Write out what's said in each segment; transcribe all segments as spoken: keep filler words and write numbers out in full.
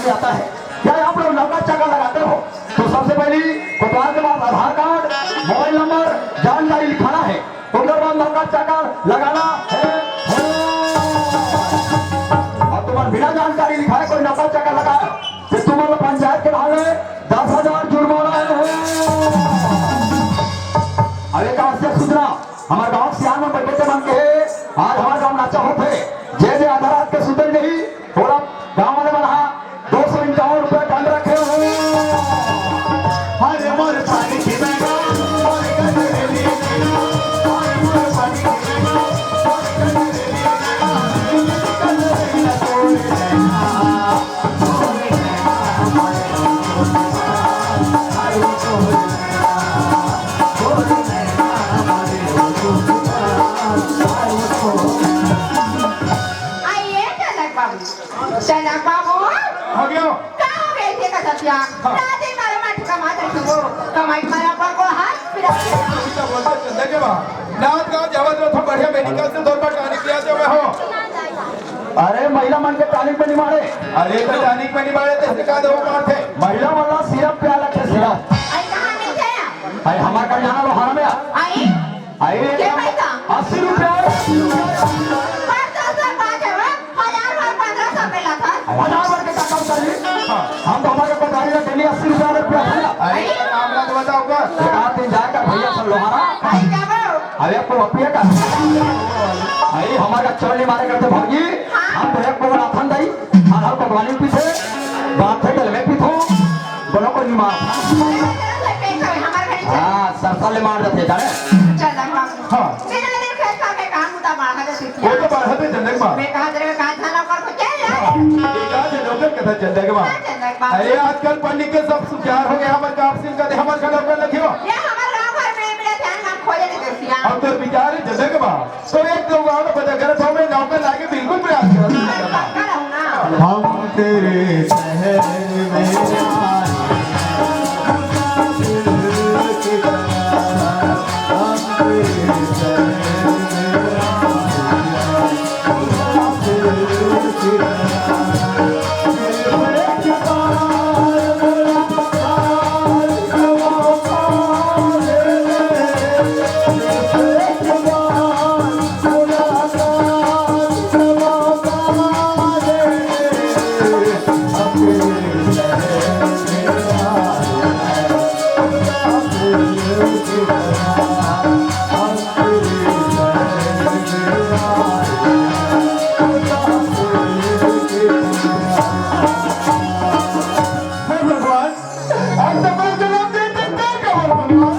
जाता है। क्या आप लोग नौका चाका लगाते हो? तो सबसे पहली कोतवाल के पास आधार कार्ड, मोबाइल नंबर, जानकारी लिखाना है। ओकर बाद नौका चाका लगाना है, है। अब तुमन बिना जानकारी लिखाए कोई नौका चाका लगाए, तो तुमन पंचायत के ढाले दस हजार जुर्माना है। अब एक आवश्यक सूचना, हमारे गांव के सियान मन बैठे थे, मन के हे, आज हमारे गांव नाचा होत है। जे जे आधा रात के सुतल नहीं, थोड़ा गांव वाले मन हा दो सौ इक्यावन रुपया दंड रखे हो। अरे मोर पानी की बहना, मोर कजरेली बहना, अरे मोर पानी की बहना, मोर कजरेली बहना, कजरेली तोड़ देना। आइए, चंदक बाबू। चंदक बाबू। हो गया। का हो गए थे कसतिया? हाँ। रात दिन मारे माटी कमात रहे हो। कमाई मारा पर को हाथ फिरा के। अभी तो बोलते चंदक के बा। रात का जब तो बढ़िया मेडिकल से दो रुपया टॉनिक लिया दे मैं हो। अरे, महिला मन के टॉनिक में नहीं मारे। अरे, तो टॉनिक में नहीं मारे, तो इससे का दवा मारते? महिला वाला सिरप प्याला के सिरप। आई कहाँ मिलते हैं? अरे, हमारे घर जाना लोहारा में। आई? अरे, के पैसा? अस्सी रुपया। पाँच सौ से पाँच है, हजार बार पन्द्रह सौ पे लाता। हजार बार के का काम कर रही? हाँ। हम तो हमारे पटवारी का डेली अस्सी रुपया, रुपया है। अरे, मामला तो बताओ का? एक आध दिन जाकर भैया सब लोहारा। आई जाबो। अरे, आपको वापिया का? अरे, हमारा चोली मारे करते भौजी। हाँ। हम तो एक बोल आथन दई, आधा पटवारी पीछे, बात है गल में पीछो, बोलो कोई नहीं मार। हमारे घर चल। हाँ, सरसा ले मार देते, जाने? चल, चल, हाँ। हाँ। बिना दिन खेत का के काम उता बढ़ा देती थी। वो तो बढ़ा दे, चंदक माँ। मैं कहा तेरे में कहा था ना, पर कुछ क्या है? ये कहा चंदक, कथा चंदक माँ। हाँ, चंदक माँ। अरे, आजकल पढ़ लिख के सब सुचार हो गया, हमारे काम सिंह का दे, हमारे घर नौकर लगे हो। ये हमारे गाँव भर में मिले थे, हम खोजे नहीं करती हैं। अब तो बेचारे चंदक माँ। तो एक दो गाँव में पता कर, तो मैं नौकर लाके बिल्कुल प्रयास कर। हम तेरे शहर में आए, हम तेरे शहर में आए। हे भगवान, आज तो मैं जन्म देते थे कबर भगवान।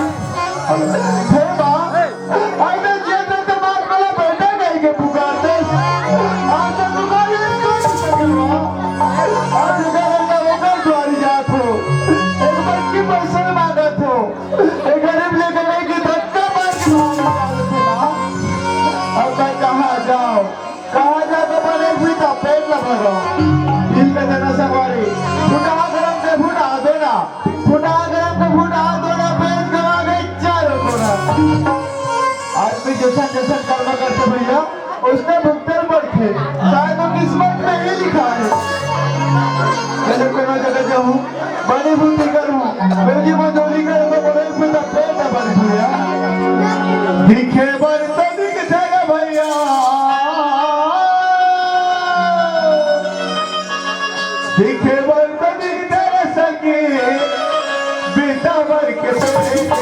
हे माँ, आज तो जियत रहते माँ, बेटा कहीं के पुकारते। आज तो तुम्हारी एक कोई नहीं सके माँ। आज घर का होकर द्वारी जात हो, एक बार की पैसे मांगत हो, एक गरीब लेकर गई कि धक्का मार के मार डालते माँ। अब मैं कहाँ जाऊँ? कहाँ जाके बने हुई था पेट ला भरो। इनका जना संगवारी। फुटा गरम के फुटा दो ना। फुटा गरम के फुटा दो ना। पेट गवा गई चारों कोना। आदमी जैसा जैसा कर्म करते भैया, उसने भुगतल पड़ते। शायद वो किस्मत में ही लिखा है। चलो कोना जगह जाऊँ। बड़ी बुद्धि करूँ, बेटी मजदूरी करे तो बड़े पिता पेट भर दिया। दिखे बर तो दिखते रे भैया, दिखे बर तो दिखते रे सखी, बीता बर के तो देखे।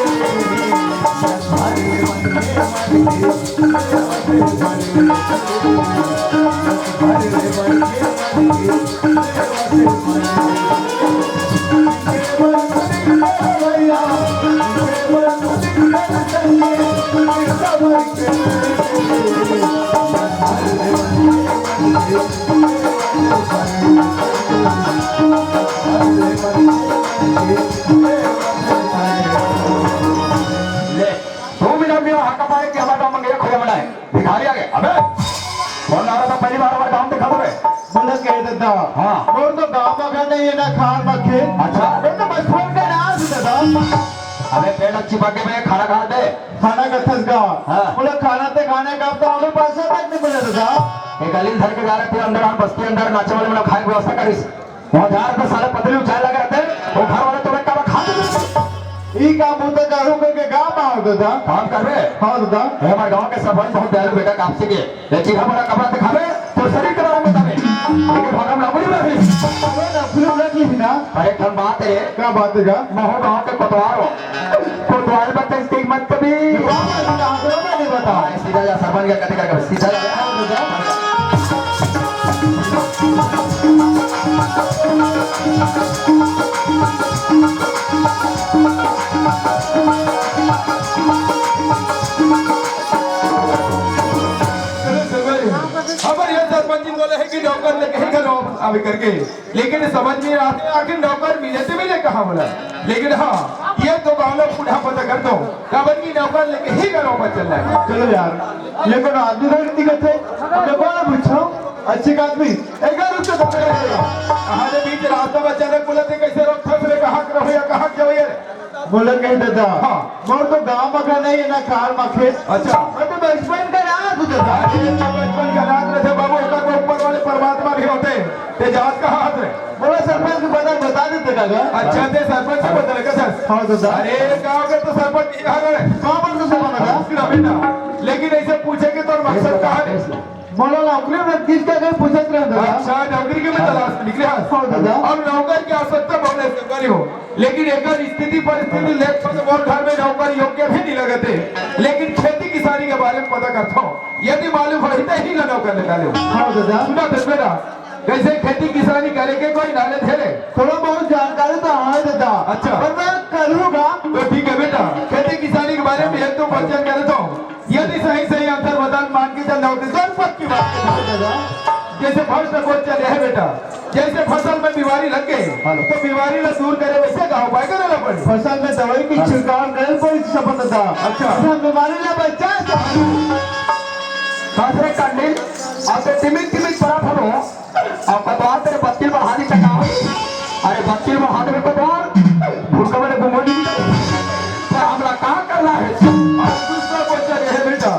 ले, दो मिनट में हाका पाए कि हमारा काम मंगे, खुदा मनाए। भिखारी आ गया। अबे, कौन आ रहा था पहली बार हमारे गांव देखा तो बे? बोला कह देता। हाँ। और तो गांव में घर नहीं है ना खान बखे। अच्छा। मैं तो बचपन का नाम से दादा। अबे, पेट अच्छी पक के मैं खाना खा दे। खाना कथस का। हाँ। बोला खाना ते खाने का तो हमें पैसा तक नहीं मिला दादा। एक गली धर के जा रहे थे अंदर, हम बस्ती अंदर नाचे वाले मतलब खाए की व्यवस्था करिस। वो झाड़ पे साले पतली उछाल लगे रहते, वो घर वाले तुम्हें कब खा देते? ई काम होता करू करके गाँव में आओ दादा। काम करबे? हाँ दादा। ए, हमारे गांव के सरपंच बहुत दयालु बेटा, कापसी के। ये चीज हमारा कपड़ा दिखावे, तो शरीर के बारे में बतावे। लेकिन भागम ना बोली रही। अरे ना, फिल्म रख ली ना। अरे, ठन बात है। क्या बात है का? महू गांव के कोतवाल हो। कोतवाल बच्चा इसके हिम्मत कभी। नहीं बता। सीधा जा, सरपंच का कथी का सीधा जा। अरे सरपंच, हमर ये सरपंच जी बोले है कि नौकर लेके ही घर वापस आवे करके, लेकिन समझ में आते आखिर नौकर मिले तो मिले कहाँ बोला। लेकिन हाँ, ये तो गाँव बूढ़ा पता कर दो, काबर की नौकर लेके ही घर वापस चल रहा है। चलो यार, लेकिन आदमी का दिक्कत है, मैं कौन पूछो? अच्छी आदमी, एक बार रुक तो। हमारे बीच रास्ता में अचानक बोला थे, कैसे रोक था, कहाँ के रहो या कहाँ के जाओ ये? बोला कहे दादा, हाँ। मोर तो गांव में घर नहीं है, ना खार में खेत। अच्छा। मैं तो बचपन का रहा तू दादा। अरे, तो बचपन का रात में थे बाबू, ओकर तो ऊपर वाले परमात्मा भी होते। ते जात कहाँ आत रे? बोला सरपंच के बदल बता देते दादा। अच्छा, ते सरपंच के बदल का सर? हाँ दादा। अरे, गाँव के तो सरपंच नहीं आ रहे। कहाँ पर तो सरपंच दादा? सिर्फ अभी ना। लेकिन ऐसे पूछे कि तोर मकसद कहाँ है? मोला नौकरी में किसका कहीं पूछत रहे दादा। अच्छा, नौकरी के भी तलाश में निकले हैं। हाँ दादा। अब नौकर की आवश्यकता बहुत है, सरकारी हो। लेकिन एकर स्थिति परिस्थिति लेख पर मोर घर में नौकर योग्य भी नहीं लगते, लेकिन खेती किसानी के बारे में पता करता हूँ। यदि मालूम होही तो ही ना नौकर निकाले। हाँ दादा। सुना थे बेटा, कैसे खेती किसानी करे के कोई knowledge है रे? थोड़ा बहुत जानकारी तो है दादा। अच्छा। पर मैं करूँगा। तो ठीक है बेटा, खेती किसानी के बारे में एक दो question करता हूँ। यदि सही सही answer बता, मान के चल जाओ, तो पक्की बात है। हाँ दादा। जैसे first question है बेटा, जैसे फसल में बीमारी लग गई, हेलो। तो बीमारी ला दूर करे वैसे का उपाय करे ला पड़ी? फसल में दवाई की छिड़काव करे पड़ी सपन दादा। अच्छा। फसल बीमारी ला बचा सके। सासरे कंडिल, अब तो टिमिक टिमिक बड़ा फलो, अब बतवा तेरे बत्तील बढ़ा दी चकाओ। अरे बत्तील बढ़ा दे बतवा, भूखा बड़े घूमो नहीं। पर हमला कहाँ करना है? अब दूसरा question है बेटा,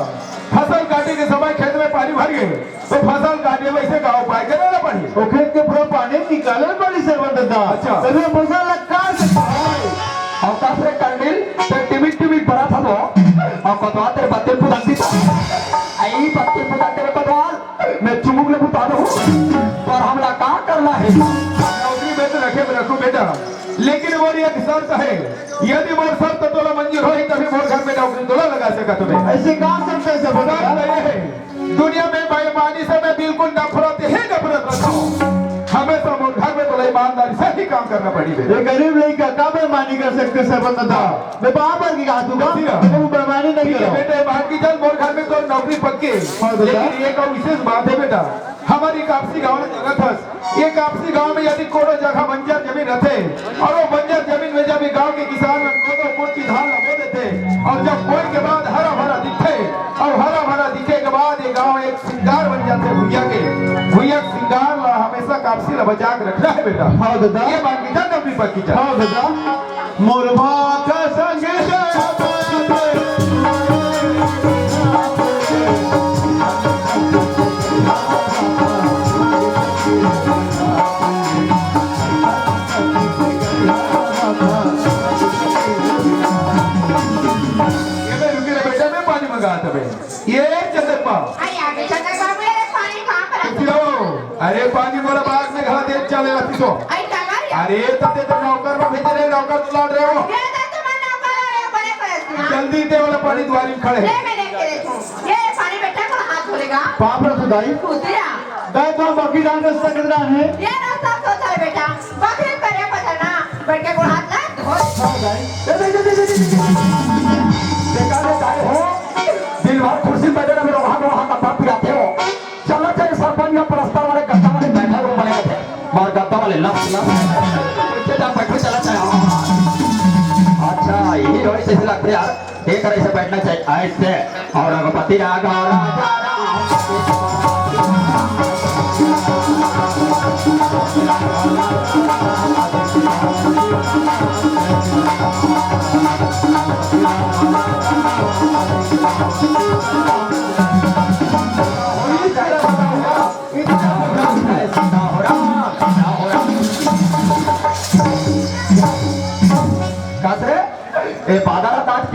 फसल काटे के समय खेत में पानी भर गए, तो फसल काटे वैसे का उपाय करे ला पड़ी? वो खेत के पूरा पानी निकाले पड़ी सरपंच दादा। अच्छा। तभी हम फसल ला काट सकते हैं। और दूसरे कंडिल, तो टिमिक टिमिक बड़ा फलो, और बतवा तेरे बत्तील पुदान दी। आई बत्तील पुदान तेरे बतवा। मैं चुमुक ले बुता दो, पर हमला का करना है? नौकरी में तो रखे में रखो बेटा, लेकिन मोर एक शर्त है, यदि मोर शर्त तोला मंजूर होही तभी मोर घर में नौकरी तोला लगा सकत मैं। ऐसे का शर्त है सब? शर्त ये है, दुनिया में बेईमानी से मैं बिल्कुल नफरत ही नफरत रखता हूँ। हमेशा मोर घर में तोला ईमानदारी से ही काम करना पड़ी बे। ये गरीब लड़का का बेईमानी कर सकते सरपंच दादा? मैं बार बार की कहा दूंगा, जी हाँ। मैं वो बेईमानी नहीं ठीक है करो। बेटे, बाहर की चल, मोर घर में तो नौकरी पक्की है। हाँ, बेटा। लेकिन एक और विशेष बात है बेटा, हमारी कापसी गांव में जगह था, ये कापसी गांव में यदि कोनो जगह बंजर जमीन रहते और वो बंजर जमीन में जब ये गांव के किसान मन कोदो कुटकी धान लगा देते और जब बोए के बाद हरा भरा दिखते और हरा भरा दिखे के बाद ये गांव एक श्रृंगार बन जाते भुइया के, भुइया के श्रृंगार ला हमेशा कापसी ला बचा के रखना है बेटा। हाँ, बेटा। ये बात की चल, नौकरी पक्की चल। हाँ, बेटा। मोर भाखा संग ये मैं रुके रे बेटा, मैं पानी मंगा था बे। ये चंदन बा। अरे आगे चंदन बाबू, ये पानी कहाँ पर आता? पिलो। अरे पानी मोला बाग में घला दे चले रहती सो। अरे काका रे। अरे तब ते तो नौकर में भेजे रहे, नौकर तो लौट रहे हो। ये तो तुम्हारा नौकर आ रहे, बड़े बड़े सुना। जल्दी दे वाला पानी दुआरी में खड़े। ले मैं लेके देता हूँ। ये पानी बेटा को हाथ धोलेगा। पाप रख दाई। खुद ही रहा। दाई तो बाकी डाल दे सकत रहा है। ये रास्ता सोचा है बेटा। बकरी करे पता ना, बैठ के गोड़ हाथ ला, धो। हाँ दाई। दे, दे, दे, दे, दे, दे, दे। बेकार में दाई हो। दिन भर कुर्सी बैठे रहे, वहाँ, वहाँ का बात पिराते हो। चलना चाहिए सरपंच या परस्तर वाले गद्दा वाले बैठे हो बने थे। मार गद्दा वाले लप लप। नीचे जा बैठो, चला चाहिए। अच्छा, यही रोई जैसे लगते यार। एक तरह से बैठना चाहिए, ऐसे। और रघुपति राघव राजा राम।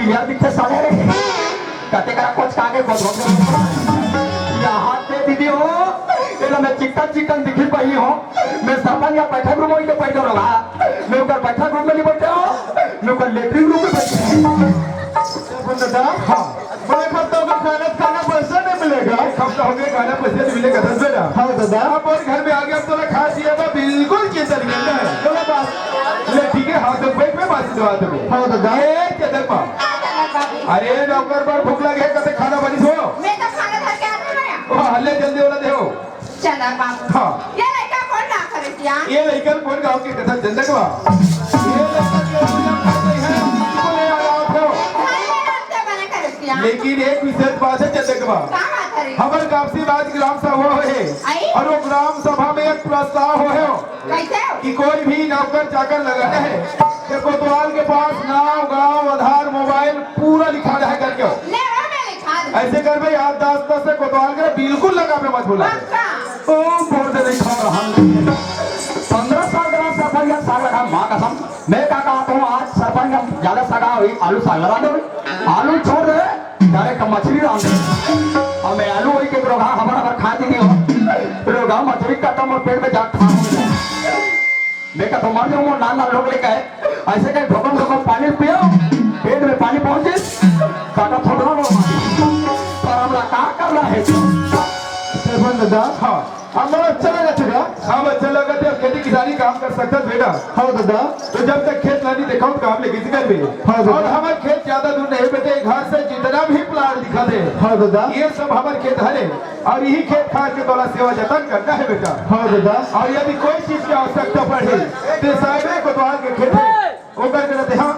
यार दिखे साले, कते करा कोच कागे कोच हो। यहाँ पे दीदी हो, एला मैं चिकन चिकन दिखी पाई हूँ। मैं सरपंच या बैठक रूम में बैठ रहा, मैं ऊपर बैठक रूम में नहीं बैठा हूँ, मैं ऊपर लेटरिन रूम में बैठा हूँ। सरपंच दादा, हाँ। बड़े खत्ता का खाना खाना पैसा नहीं मिलेगा। एक हफ्ता हो गया, खाना पैसा नहीं मिलेगा, समझे ना? हाँ दादा। अब और घर में आ गया, अब तो ना खा दिया था, बिल्कुल चिंता नहीं करना है। चलो बात। ले ठीक है, हाथ में बैठ में बात दो, हाथ में। हाँ दादा। ए, चंदन बा। अरे नौकर बर भूख लगे है, कते खाना बनिस हो? मैं तो खाना धर के आते हैं। ओ, हल्ले जल्दी वाला दे हो। चंदन बाबू। हाँ। ये लइका कोन गाँव के रहिस या? ये लइका कोन गाँव के कथा चंदन बा? ये लइका के कोई नाम नहीं है, तुमको ले आया था। घर में रहते बने के रहिस या? लेकिन एक विशेष बात है चंदन बा। का बात है रे? हमर कापसी राज ग्राम सभा है। आई? और वो ग्राम सभा में एक प्रस्ताव हो है। कैसे? कि कोई भी नौकर चाकर लगाना है, तो कोतवाल के पास नाव, गांव, आधार, मोबाइल पूरा लिखा रहे करके हो। ले, वो मैं लिखा दूँ। ऐसे कर भाई, आज दस दस से कोतवाल के बिल्कुल लगा पे मत बोला। पक्का। ओ, बोल दे, नहीं खा रहा। पंद्रह साल का सरपंच, साल रहा, माँ कसम। मैं का कहता हूँ, आज सरपंच हम ज्यादा सगा हुई, आलू साग लगा दो, आलू छोड़ दे, डायरेक्ट मछली डाल दे। और मैं आलू वही के रोगा, हमारा हमारा खाती नहीं हो, रोगा मछली काटा, मोर पेट में जाके खा। मैं का तो मर जाऊँ, नान नान लोग लेके आए, ऐसे के ढोकम ढोकम पानी पियो, पेट में पानी पहुंचे, काटा थोड़ा लो। पर हमरा का करना है? सरपंच दादा, हाँ। हमला अच्छा लगत हे का? हाँ, अच्छा लगत हे, अब खेती किसानी काम कर सकत बेटा। हाँ दादा। तो जब तक खेत ला नहीं देखा, काम ले किसी कर भी। हाँ दादा। और हमर खेत ज्यादा दूर नहीं बेटे, घर से जितना भी प्लाट दिखा दे, हाँ दादा। ये सब हमर खेत हरे। और यही खेत खार के तोला सेवा जतन करना है बेटा। हाँ दादा। और यदि कोई चीज की आवश्यकता पड़े, तो साइड में कोतवाल के खेत है, वो करके रहते, हाँ।